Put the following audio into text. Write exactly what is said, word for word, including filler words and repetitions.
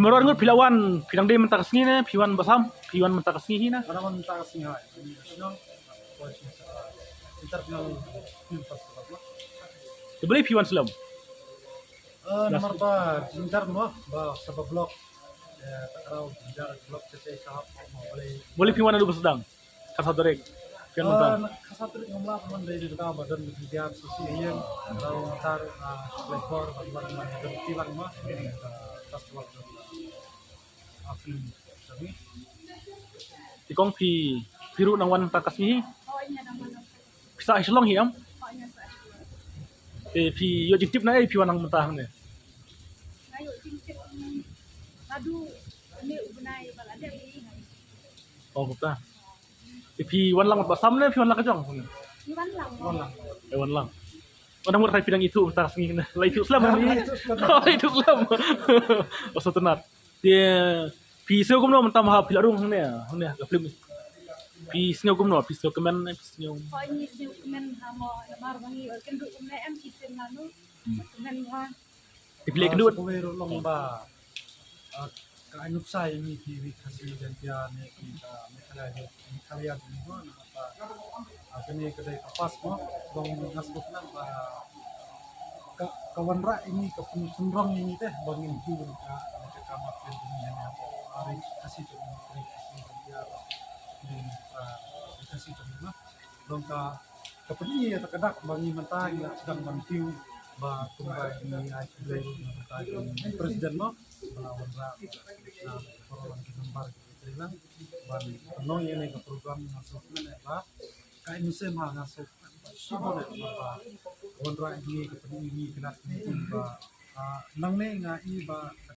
Mar ar ngut phi la wan, phi dang dei mynta ka sngi ne phi wan basam? Phi wan mynta ka sngi hi na? Ka dang wan mynta ka sngi hi. International Film Festival. Te balei phi wan slem? Namar ba jynjar mo, ba sa ba block. Takraw jynjar block te te sahab mo balei. Balei phi wan naduh ba sdang? Khatsaw tarik. Phi wan mynta? Khatsaw tarik ngam lah wan dei da ka ba don jynjar sisi ïeng. Takraw tar shuklai por ba wan wan don tilang mo. Festival don film. Te kong phi, phi ruh nang wan mynta ka sngi hi? Phi sah Shillong hi em? Te phi ïoh jingtip na ei phi wan nang mynta hangne? Nga ïoh jingtip naduh une u bnai ba la dep. Oh, kumta. Te phi wan lang basam ne phi wan lang ka jong? Phi wan lang. Wan lang. Eh, wan lang. Wan lang mut phi dang ithuh mynta ka sngi ne. La ithuh slem ni. La ithuh slem. Oh, sngewtynnat. Te phi sngew kumno mynta ma ha phi la rung hangne, hangne ka film? Phi sngew kumno, phi sngew kmen ne phi sngew? Phi sngew kmen ha mo, namar ba ngi ol kynduh kumne em ki sien lano. Kmen mo. Te phi leh kynduh. Kawei ruh long ba ka ai nuksa ïa ngi ki ri Khasi Jaiñtia ne ki ka Meghalaya, Meghalaya jong ngi mo. Kane ka dei ka first mo, long nga sngewtynnat ba ka, ka wanrah ïa ngi, ka pynrong ïa ngi te ba ngin hiu ka, ka kama pynrong ïa ngi ha ri Khasi jong ngi, ri Khasi Jaiñtia, ri Khasi jong ngi mo. Long ka, ka pyni ïa ka dak ba ngi mynta ngi la sdang ban hiu ba kumba ngi ai khublei ruh na ka president mo ba la wanrah na ka number ki lang ban pynlong ïa ne ka program. Nga sngewtynnat ba ka ai mynsiem ha, nga sngewtynnat shibun ba wanrah ïa ngi, ka pyni ïa ngi ka dak ne ba nangne nga i ba